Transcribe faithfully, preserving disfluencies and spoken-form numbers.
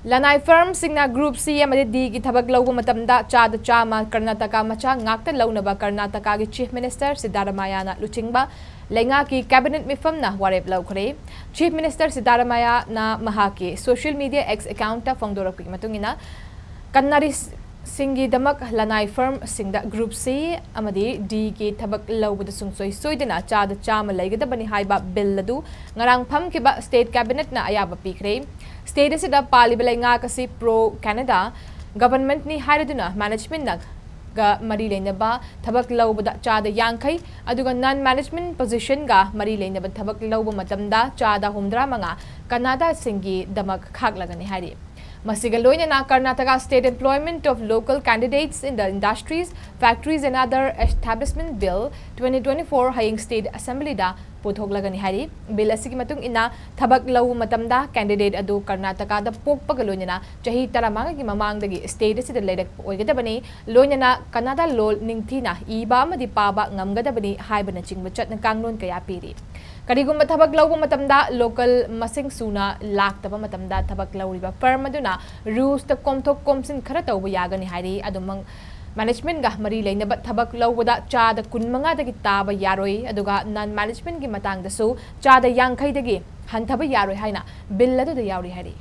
ꯂꯅꯥꯏ ꯐꯔꯝꯁꯤꯡꯅ Group C ꯑꯃꯗꯤ Dꯒꯤ ꯊꯕꯛ ꯂꯧꯕ ꯃꯇꯝꯗ ꯆꯥꯗ ꯆꯥꯝꯃ ꯀꯔꯅꯥꯇꯀꯥ ꯃꯆꯥ ꯉꯥꯛꯇ ꯂꯧꯅꯕ ꯀꯔꯅꯥꯇꯀꯥꯒꯤ Chief Minister ꯁꯤꯗꯥꯔꯥꯃꯥꯌꯥꯅ ꯂꯨꯆꯤꯡꯕ ꯂꯩꯉꯥꯛꯀꯤ cabinet ꯃꯤꯐꯝꯅ ꯋꯥꯔꯦꯞ ꯂꯧꯈ꯭ꯔꯦ꯫ Chief Minister ꯁꯤꯗꯥꯔꯥꯃꯥꯌꯥꯅ ꯃꯍꯥꯛꯀꯤ social media X accountꯇ ꯐꯣꯡꯗꯣꯔꯛꯄꯒꯤ ꯃꯇꯨꯡ ꯏꯟꯅ, ꯀꯟꯅꯔꯤꯁꯤꯡꯒꯤꯗꯃꯛ ꯂꯅꯥꯏ ꯐꯔꯝꯁꯤꯡꯗ Group C ꯑꯃꯗꯤ Dꯒꯤ ꯊꯕꯛ ꯂꯧꯕꯗ ꯁꯨꯡꯁꯣꯏ ꯁꯣꯏꯗꯅ ꯆꯥꯗ ꯆꯥꯝꯃ ꯂꯩꯒꯗꯕꯅꯤ ꯍꯥꯏꯕ bill ꯑꯗꯨ ꯉꯔꯥꯡ ꯐꯝꯈꯤꯕ state cabinetꯅ ꯑꯌꯥꯕ ꯄꯤꯈ꯭ꯔꯦ꯫ State ꯑꯁꯤꯗ ꯄꯥꯜꯂꯤꯕ ꯂꯩꯉꯥꯛ ꯑꯁꯤ pro Canada governmentꯅꯤ ꯍꯥꯏꯔꯗꯨꯅ managementꯅ ꯒ ꯃꯔꯤ ꯂꯩꯅꯕ ꯊꯕꯛ ꯂꯧꯕꯗ ꯆꯥꯗ ꯌꯥꯡꯈꯩ, ꯑꯗꯨꯒ non management positionꯒ ꯃꯔꯤ ꯂꯩꯅꯕ ꯊꯕꯛ ꯂꯧꯕ ꯃꯇꯝꯗ ꯆꯥꯗ ꯍꯨꯝꯗ꯭ꯔꯥ ꯃꯉꯥ ꯀꯅꯥꯗꯥꯁꯤꯡꯒꯤꯗꯃꯛ ꯈꯥꯛꯂꯒꯅꯤ ꯍꯥꯏꯔꯤ꯫ ꯃꯁꯤꯒ ꯂꯣꯏꯅꯅ Karnataka state employment of local candidates in the industries, factories and other establishment bill twenty twenty-four ꯍꯌꯦꯡ state assemblyꯗ ꯄꯨꯊꯣꯛꯂꯒꯅꯤ ꯍꯥꯏꯔꯤ꯫ Bill ꯑꯁꯤꯒꯤ ꯃꯇꯨꯡ ꯏꯟꯅ ꯊꯕꯛ ꯂꯧꯕ ꯃꯇꯝꯗ candidate ꯑꯗꯨ ꯀꯔꯅꯥꯇꯀꯥꯗ ꯄꯣꯛꯄꯒ ꯂꯣꯏꯅꯅ ꯆꯍꯤ ꯇꯔꯥꯃꯉꯥꯒꯤ ꯃꯃꯥꯡꯗꯒꯤ state ꯑꯁꯤꯗ ꯂꯩꯔꯛꯄ ꯑꯣꯏꯒꯗꯕꯅꯤ꯫ ꯂꯣꯏꯅꯅ ꯀꯅꯥꯗꯥ ꯂꯣꯜ ꯅꯤꯡꯊꯤꯅ ꯏꯕ ꯑꯃꯗꯤ ꯄꯥꯕ ꯉꯝꯒꯗꯕꯅꯤ ꯍꯥꯏꯕꯅꯆꯤꯡꯕ ꯆꯠꯅ ꯀꯥꯡꯂꯣꯟ ꯀꯌꯥ ꯄꯤꯔꯤ꯫ ꯀꯔꯤꯒꯨꯝꯕ ꯊꯕꯛ ꯂꯧꯕ ꯃꯇꯝꯗ local ꯃꯁꯤꯡ ꯁꯨꯅ ꯂꯥꯛꯇꯕ ꯃꯇꯝꯗ ꯊꯕꯛ ꯂꯧꯔꯤꯕ firm ꯑꯗꯨꯅ rules ꯇ ꯀꯣꯝꯊꯣꯛ ꯀꯣꯝꯁꯤꯟ ꯈꯔ ꯇꯧꯕ ꯌꯥꯒꯅꯤ ꯍꯥꯏꯔꯤ꯫ ꯑꯗꯨꯃꯛ management ꯒ ꯃꯔꯤ ꯂꯩꯅꯕ ꯊꯕꯛ ꯂꯧꯕꯗ ꯆꯥꯗ ꯀꯨꯟꯃꯉꯥꯗꯒꯤ ꯇꯥꯕ ꯌꯥꯔꯣꯏ, ꯑꯗꯨꯒ non management ꯀꯤ ꯃꯇꯥꯡꯗꯁꯨ ꯆꯥꯗ ꯌꯥꯡꯈꯩꯗꯒꯤ ꯍꯟꯊꯕ ꯌꯥꯔꯣꯏ ꯍꯥꯏꯅ bill ꯑꯗꯨꯗ ꯌꯥꯎꯔꯤ ꯍꯥꯏꯔꯤ꯫